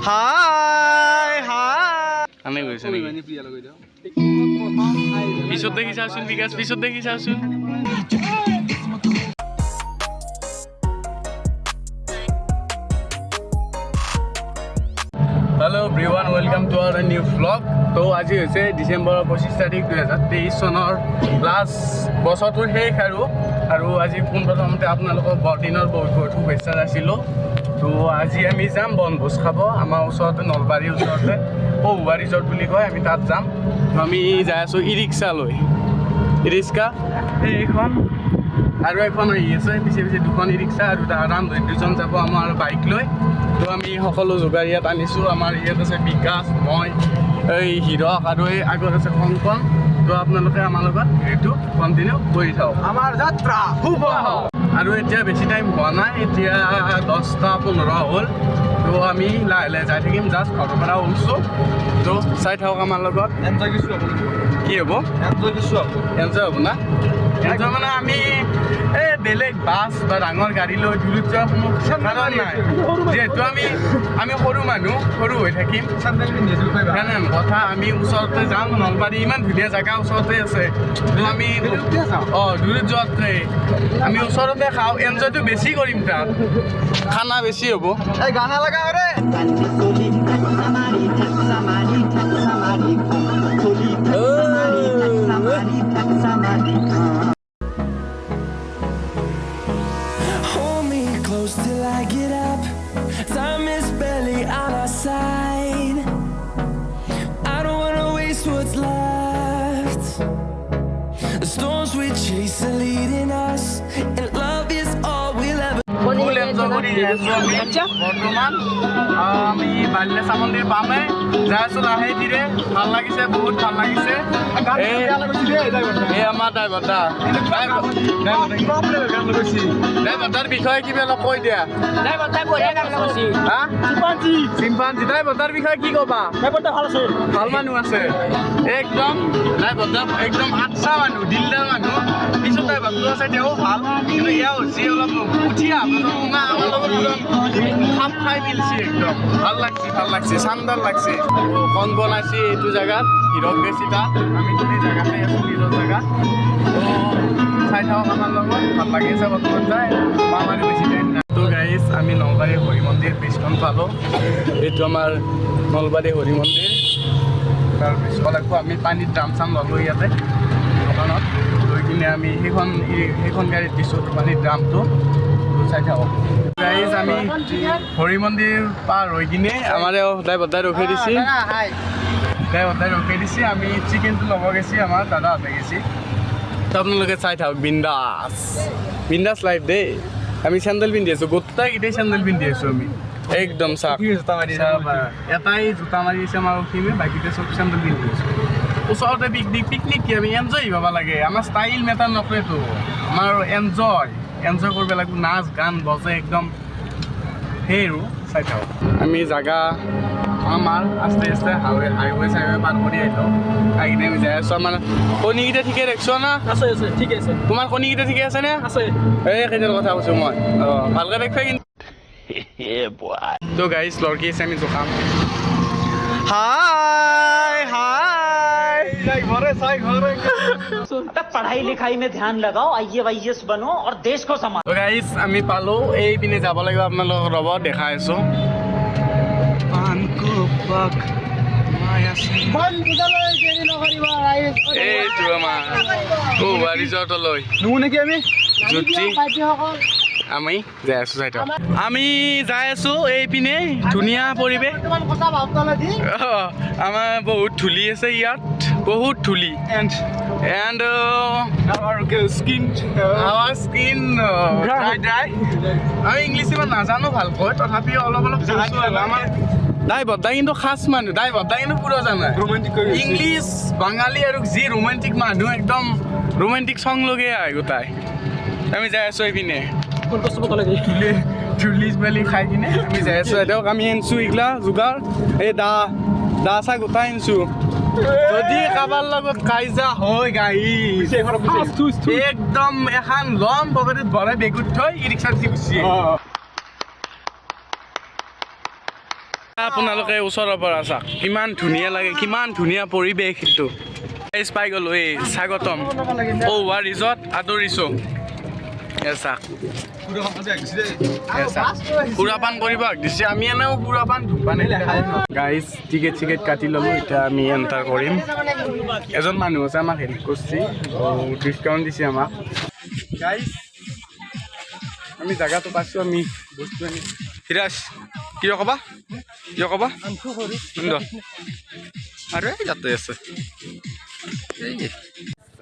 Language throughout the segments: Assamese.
হাই হাই আমি গৈছো নেকি? পিছত দেখি চাওচোন বিকাশ, পিছত দেখি চাওচোন। Hello everyone, welcome to our new vlog. তো আজি হৈছে ডিচেম্বৰৰ 25 তাৰিখ 2023 চনৰ লাষ্ট বছৰটোৰ শেষ আৰু আৰু আজি পোনপ্ৰথমতে আপোনালোকক বৰদিনৰ বহুত বহুত শুভেচ্ছা যাচিলোঁ। তো আজি আমি যাম বনভোজ খাব, আমাৰ ওচৰতে নলবাৰীৰ ওচৰতে পহুৱা ৰিজৰ্ট বুলি কয়, আমি তাত যাম। তো আমি যাই আছোঁ ই ৰিক্সা লৈ, ই ৰিক্সা এইখন আৰু এখন আহি আছে পিছে পিছে, দুখন ই ৰিক্সা আৰু ৰামধনী দুজন যাব আমাৰ বাইক লৈ। তো আমি সকলো যোগাৰ ইয়াত আনিছোঁ। আমাৰ ইয়াত আছে বিকাশ, মই, এই হীৰক আৰু এই আগত আছে কংকন। তো আপোনালোকে আমাৰ লগত ভিডিঅ'টো কণ্টিনিউ কৰি থাকক। আমাৰ যাত্ৰা শুভ হওক। আৰু এতিয়া বেছি টাইম হোৱা নাই, এতিয়া 10:15 হ'ল। তো আমি লাহে লাহে যাই থাকিম, জাষ্ট ঘৰৰ পৰা ওলছোঁ। তো চাই থাকক আমাৰ লগত। এনজয় কিছু হ'ব, কি হ'ব? এনজয় কিছু হ'ব, এনজয় হ'ব না? এনজয় মানে আমি এই বেলেগ বাছ বা ডাঙৰ গাড়ী লৈ দূৰত যোৱাৰ কোনো কাৰণ নাই, যিহেতু আমি সৰু মানুহ, সৰু হৈ থাকিম। সেনেহেন কথা, আমি ওচৰতে যাম। নলবাৰী ইমান ধুনীয়া জেগা ওচৰতে আছে, তো আমি দূৰত যোৱাতকৈ আমি ওচৰতে খাওঁ, এনজয়টো বেছি কৰিম, তাত খানা বেছি হ'ব। এই গানা লগা ৰে। Hold me close till I get up. Time is barely on our side. I don't wanna waste what's left. The storms we chase are leading us, and love is all we'll ever. Full enjoy কৰি যাই আছোঁ আমি। বৰ্তমান আমি বাল্যেচা মন্দিৰ পামেই, যাই আছোঁ লাহে ধীৰে। ভাল লাগিছে, বহুত ভাল লাগিছে। এই আমাৰ ড্ৰাইভাৰ দা, ড্ৰাইভাৰ বিষয়ে কিবা অলপ কৈ দিয়া। চিম্পাঞ্জি ড্ৰাইভাৰ দাৰ বিষয়ে কি ক'বা? ভাল মানুহ আছে একদম, ড্ৰাইভাৰ দা একদম আচ্ছা মানুহ, দিলদাৰ মানুহ। পিছত ড্ৰাইভাৰটো আছে, তেওঁ ভাল, কিন্তু এয়া হৈছে অলপ উঠি অহা প্ৰজন্ম, আমাৰ লগত খাপ খাই মিলছি একদম। ভাল লাগছে, ভাল লাগছে, চান্দাৰ লাগছে। কণ বনাইছে এইটো জেগাত, হীৰক গেছি তাত, আমি সেই জেগাতে আছোঁ, নিজৰ জেগাত। তো চাই থাকক আমাৰ লগত, ভাল লাগি আছে বৰ্তমান যায়, আমাৰো বেছি টাইম নাই। তো গাইজ, আমি নলবাৰী হৰি মন্দিৰ ব্ৰিজখন পালোঁ। এইটো আমাৰ নলবাৰী হৰি মন্দিৰ। তাৰ ব্ৰিজখন আকৌ আমি পানীত ড্ৰাম চাম ল'লোঁ ইয়াতে দোকানত লৈ কিনে আমি সেইখন গাড়ীত দিছোঁ পানীৰ ড্ৰামটো। চাই থাকক গাইজ, আমি হৰি মন্দিৰ পাৰ হৈ কিনে আমাৰ ড্ৰাইভাৰ দাই ৰখি দিছে, ড্ৰাইভাৰ দাই ৰখি দিছে। আমি চিকেনটো ল'ব গৈছি, আমাৰ দাদাহঁতে গৈছি। তো আপোনালোকে চাই থাকক, বিন্দাছ বিন্দাছ লাইফ দেই। আমি চেণ্ডেল পিন্ধি আছোঁ, গোটেইকেইটাই চেণ্ডেল পিন্ধি আছোঁ আমি একদম। চাহ এটাই জোতা মাৰি আছে আমাৰ অসীমে, বাকীতে চব চেণ্ডেল পিন্ধি আছোঁ। ওচৰতে পিকনিক, পিকনিক কি আমি এনজয় পাব লাগে, আমাৰ ষ্টাইল মেটাৰ নকৰেতো, আমাৰ এনজয় এনজয় কৰিব লাগিব। নাচ গান বজে একদম, সেই আৰু চাই থাকক। আমি জাগা আমাৰ আস্তে আস্তে হাইৱে চাইৱে পাৰ কৰি আহিলোঁ, আহি কিনে আমি যাই আছোঁ। আমাৰ কণীকেইটা ঠিকে ৰাখিছ না? আছে আছে, ঠিকে আছে। তোমাৰ কণীকেইটা ঠিকে আছে নে? আছে। এই কেইটাৰ কথা কৈছোঁ মই, অঁ ভালকৈ ৰাখিবা কিন্তু। তো গাইজ, লৰকি আছে, আমি জোখাম। হাই হাই, पढ़ाई लिखाई में ध्यान लगाओ, आईएएस बनो और देश को संभालो। তো গাইজ, আমি পালোঁ, এই পিনে যাব লাগিব, আপোনালোকক ৰ'ব দেখাই আছোঁ। এইটো আমাৰ পহুৱা ৰিজৰ্টলৈ নেকি আমি জ্যোতি, আমি যাই আছোঁ, চাই থাকক। আমি যাই আছোঁ এইপিনে, ধুনীয়া পৰিৱেশ। আমাৰ বহুত ধূলি আছে ইয়াত, বহুত ধূলি। And skin our skin dry dry. আমি ইংলিছ ইমান নাজানো ভালকৈ, তথাপিও অলপ অলপ কৈছোঁ আৰু। আমাৰ ড্ৰাইভাৰ দা কিন্তু খাচ মানুহ, ড্ৰাইভাৰ দা কিন্তু পুৰা জানে ৰোমান্টিক ইংলিছ, বাঙালী আৰু যি ৰোমান্টিক মানুহ, একদম ৰোমান্টিক চং লগে আহে গোটাই। আমি যাই আছোঁ এইপিনে, ধূলি বালি খাই কিনে আমি যাই আছোঁ। দিয়ক, আমি আনিছোঁ এইগিলা যোগাৰ, এই দা দা চা গোটাই আনিছোঁ। যদি কাৰোবাৰ লগত কাইজা হয় গাইজ, একদম এখন ল'ম পকেটত ভৰাই বেগত থৈ ই ৰিক্সাত উঠি গুচি আহিম। আপোনালোকে ওচৰৰ পৰা চাওক, কিমান ধুনীয়া লাগে, কিমান ধুনীয়া পৰিৱেশ এইটো। গাইজ, পাই গ'লো। এই স্বাগতম ঔৱা ৰিজৰ্ট, আদৰিছোঁ। এ চাওক, এ চাওক, সুৰাপান কৰিব হাক দিছে। আমি এনেও সুৰাপান ধূমপানে। গাইজ, টিকেট চিকেট কাটি ল'লোঁ, এতিয়া আমি এণ্টাৰ কৰিম। এজন মানুহ আছে, আমাক হেল্প কৰিছে, ডিছকাউণ্ট দিছে আমাক। গাইজ, আমি জেগাটো পাইছোঁ, আমি বস্তু আনি হিৰাজ, কিয় ক'বা, কিয় ক'বা? সুন্দৰ। আৰু এই যাতে আছে।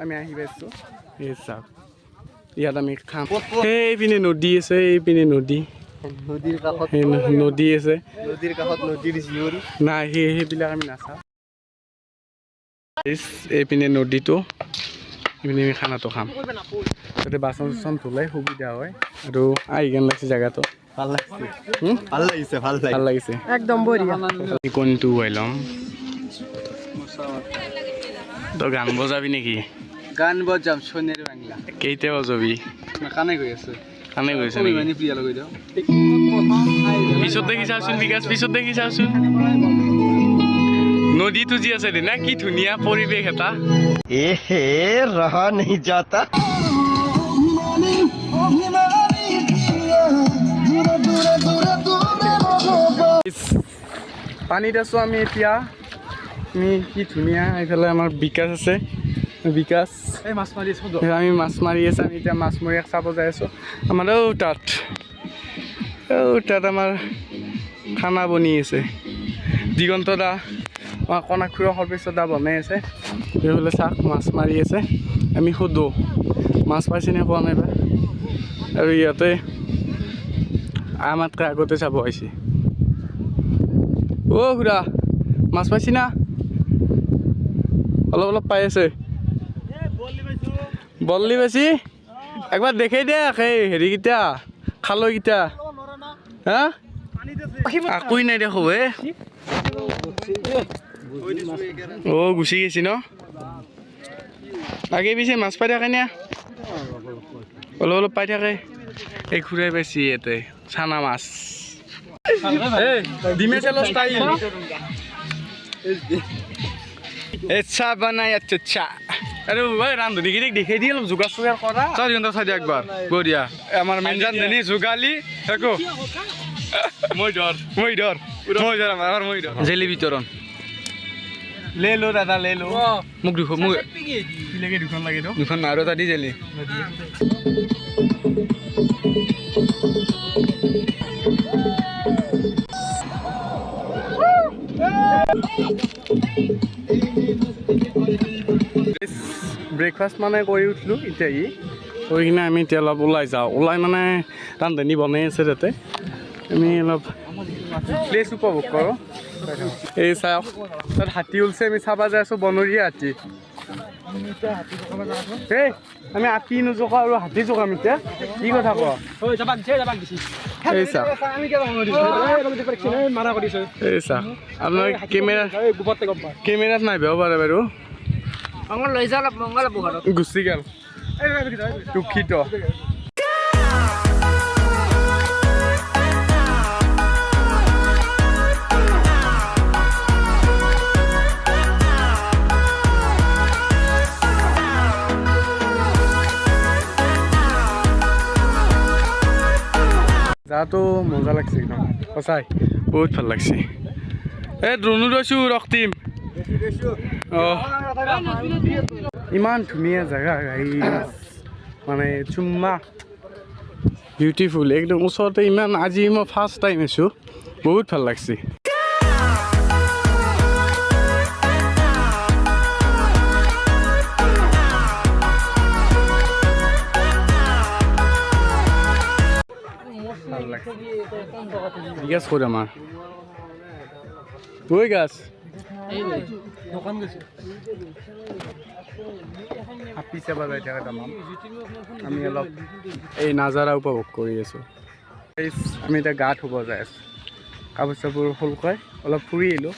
আমি আহি পাইছোঁ। এই চাওক, ইয়াত আমি খাম। সেইপিনে নদী আছে, এইপিনে নদী। নদীৰ কাষত। সেই নদী আছে। নদীৰ কাষত নদীৰ জীয়ৰী। নাই, সেইবিলাক আমি নাচাওঁ। এইপিনে নদীটো, এইপিনে আমি খানাটো খাম। তাতে বাচন চাচন ধুলে সুবিধা হয় আৰু আহি কেনে লাগছে জেগাটো? ভাল লাগিছে। হুম? ভাল লাগিছে, ভাল। ভাল লাগিছে। একদম বঢ়িয়া। কোনটো হয় ল'ম। তই গান বজাবি নেকি? গান বজাম, সোণেৰ বাংলা। কেইটা বজাবি? কানে গৈ আছে। কানে গৈছে নেকি? মানে প্ৰিয়া লগাই দিওঁ। পিছত দেখি চাওচোন বিকাশ, পিছত দেখি চাওচোন। নদীটো যি আছে না, কি ধুনীয়া পৰিৱেশ এটা। एहे, रहा नहीं जाता। পানীত আছোঁ আমি এতিয়া। আমি কি ধুনীয়া। এইফালে আমাৰ বিকাশ আছে, বিকাশ। এই মাছ মাৰি আছো। আমি মাছ মাৰি আছোঁ। আমি এতিয়া মাছমৰীয়াক চাব যাই আছোঁ। আমাৰ ঔ তাত আমাৰ খানা বনি আছে। দিগন্ত দা, আমাৰ কণা খুৰা, সৰ্বেশ্বৰ দা বনাই আছে। সেইফালে চাওক, মাছ মাৰি আছে। আমি সোধোঁ মাছ পাইছেনে পোৱা নাই বা। আৰু ইয়াতে আমাতকৈ আগতে চাব আহিছে। অ' খুৰা, মাছ পাইছি না? অলপ অলপ পাই আছে। বৰলি পাইছি। একবাৰ দেখাই দে সেই হেৰিকেইটা, খালৈকেইটা। হা, একোই নাই দেখো হে। অ' গুচি গৈছি ন? আগে পিছে মাছ পাই থাকে না? অলপ অলপ পাই থাকে। এই খুৰাই পাইছি ইয়াতে চানা মাছ। ডিমেচেলৰ ষ্টাইল। আচ্ছা বানাই, আচ্ছা আচ্ছা। আৰু ঐ ৰান্ধনীখিনিক দেখাই দি অলপ যোগাৰ চোগাৰ কৰা। চাৰি ঘণ্টা চাই দিয়া একবাৰ। বঢ়িয়া, আমাৰ মেইন ৰান্ধনী যোগালী একো। মই ডৰ। মই ডৰ, মই ডৰ, আমাৰ মই ডৰ। জেলি বিতৰণ। লে লো দাদা, লে লো। মোক দুখন, মোক কি লাগে? দুখন লাগে তো? দুখন আৰু এটা দি জেলি। ব্ৰেকফাষ্ট মানে কৰি উঠিলোঁ এতিয়া। কৰি কিনে আমি এতিয়া অলপ ওলাই যাওঁ। ওলাই মানে ৰান্ধনী বনাই আছে তাতে। আমি অলপ প্লেচ উপভোগ কৰোঁ। এই চাওক, তাত হাতী ওলছে। আমি চাব যাই আছোঁ বনৰীয়া হাতী। এই আমি হাতী নোজোকা আৰু হাতী জোকাম এতিয়া? কি কথা ক? এই চাওক, এই চাওক। আপোনাৰ কেমেৰাত নাহিব পাৰে বাৰু। মংগল লৈ যাওঁ অলপ, মংগল হ'ব ঘৰত। গুচি গ'ল, দুখিত। যাটো মজা লাগছে একদম, সঁচাই বহুত ভাল লাগছে। এই ড্ৰোনো লৈছোঁ ৰক্তিম। অঁ, ইমান ধুনীয়া জেগা গাইজ, মানে চুম্মা বিউটিফুল একদম। ওচৰতে ইমান, আজি মই ফাৰ্ষ্ট টাইম আহিছোঁ, বহুত ভাল লাগছে। ভাল লাগছে। বিকাশ ক'ত আমাৰ? ঐ গাছ, হাতী চাব যাই থাকে তামাম। আমি অলপ এই নাজাৰা উপভোগ কৰি আছোঁ। আমি এতিয়া গা ধুব যাই আছোঁ। কাপোৰ চাপোৰ সোলকাই অলপ ফুৰি আহিলোঁ।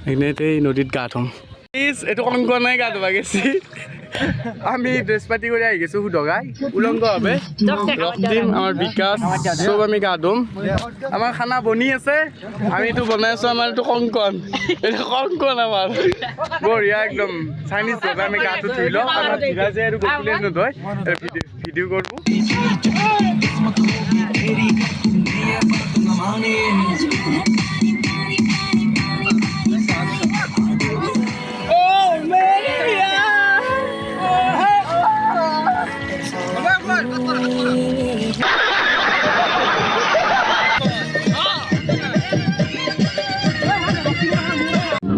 সেইখিনি এতিয়া এই নদীত গা ধুম। প্লিজ, এইটো কম কোৱা নাই, গা ধুবা গেছি। আমি ড্ৰেছ পাতি কৰি আহি গৈছোঁ সুধগাই উলংগভাৱে। ৰক্তিম, আমাৰ বিকাশ, চব আমি গা ধুম। আমাৰ খানা বনি আছে, আমি এইটো বনাই আছোঁ। আমাৰ এইটো কংকন, এইটো কংকন আমাৰ বঢ়িয়া একদম চাইনিজ ভাৱে। আমি গাটো ধুই লওঁ। আমাৰ ধীৰাজে আৰু গকুলে নধয়, ভিডিঅ' কৰিব।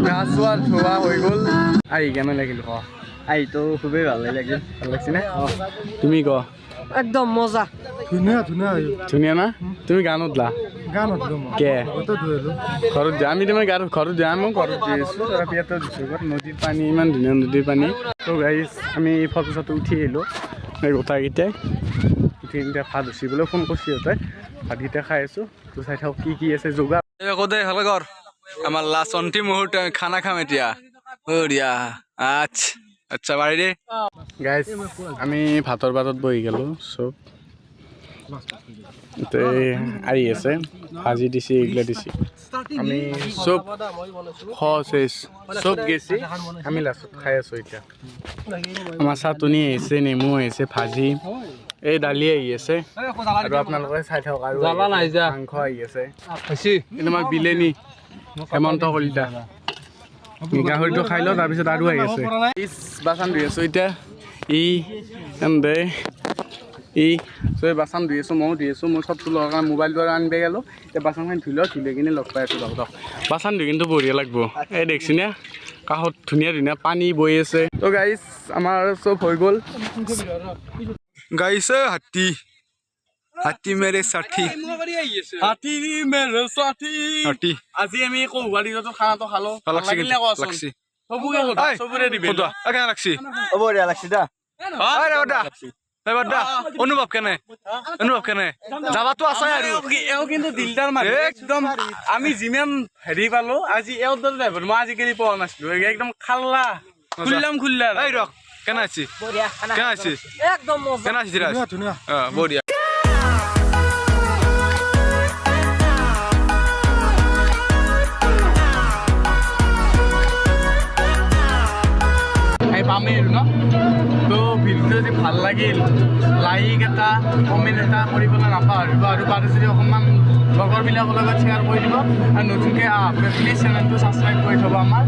গা চোৱা ধোৱা হৈ গ'ল। আহি কেনে লাগিল ক? আহিতো খুবেই ভাল লাগিল। ভাল লাগছে নে? তুমি ক। একদম মজা। ধুনীয়া ধুনীয়া। ধুনীয়া না? তুমি গা নধলা? গা নধলো মই। কে? ঘৰতে ধুই আহিলো। ঘৰত যা। আমি তোমাৰ গাৰ ঘৰত যাম, মই ঘৰত যাই আছোঁ। তথাপি ইয়াতে দিছোঁ ঘৰত নদীৰ পানী, ইমান ধুনীয়া নদীৰ পানী। ত' গাইজ, আমি ফটো চটো উঠি আহিলোঁ। এই গোটেইকেইটাই উঠি এতিয়া ভাত হৈছে বোলে, ফোন কৰিছে সিহঁতে। ভাতকেইটা খাই আছোঁ। ত' চাই থাকক কি কি আছে যোগাৰ। দে ভালো কৰ। আমাৰ লাষ্ট অন্তিম মুহূৰ্ত, আমি খানা খাম এতিয়া। বঢ়িয়া। আচ্ছা আচ্ছা, বাড়ি দে। গাইজ, আমি ভাতৰ পাতত বহি গ'লোঁ চব। তে আহি আছে, ভাজি দিছে, এইগিলা দিছে। আমি চব খোৱা চব গেছি, আমি লাষ্টত খাই আছোঁ এতিয়া। আমাৰ চাটনি আহিছে, নেমু আহিছে, ভাজি, এই দালি আহি আছে। আৰু আপোনালোকে চাই থাকক। আৰু মাংস আহি আছে। কিন্তু আমাৰ বিলেনি হেমন্ত কলিতা। গাহৰিটো খাই লওঁ, তাৰপিছত আৰু আহি আছে। বাচন ধুই আছোঁ এতিয়া। ই এন্দে ই চবে বাচন ধুই আছোঁ, ময়ো ধুই আছোঁ। মই চবটো লোৱাৰ কাৰণে মোবাইলটো আৰু আনিব গ'লোঁ। এতিয়া বাচনখিনি ধুই লওঁ, ধুই লৈ কিনে লগ পাই আছোঁ। লগ বাচন ধুই কিন্তু বঢ়িয়া লাগিব। এই দেখছি নে, কাষত ধুনীয়া ধুনীয়া পানী বৈ আছে। ত' গাইজ, আমাৰ চব হৈ গ'ল। গাইছে হাতী, হাতী মেৰে সাথী। হাতী মেৰে সাথী। হাতী। আজি আমি কৌবাৰীত খানাটো খালো। ভাল লাগছি কিন্তু, লাগছি। চবকে সোধা, চবৰে দিবি। সোধা, কেনে লাগছি? বঢ়িয়া লাগছি দা। দা অনুভৱ কেনে? অনুভৱ কেনে? যাবাতো আছাই আৰু। এওঁ কিন্তু দিলদাৰ মানুহ একদম। আমি যিমান হেৰি পালো আজি, এওঁৰ দৰে ড্ৰাইভাৰ মই আজিকালি পোৱা নাছিলো। একদম খাল্লা খুললাম খুললা। এই ৰখ, কেনে আছে? কেনে আছে? একদম মজা। কেনে আছে ধীৰাজ? ধুনীয়া। অ, বঢ়িয়া। আমি পামেই আৰু ন। তো ভিডিঅ'টো যদি ভাল লাগিল, লাইক এটা, কমেণ্ট এটা কৰিবলৈ নাপাহৰিব। আৰু পাৰে যদি অকণমান লগৰবিলাকৰ লগত শ্বেয়াৰ কৰি দিব। আৰু নতুনকৈ প্লিজ চেনেলটো ছাবস্ক্ৰাইব কৰি থ'ব আমাৰ।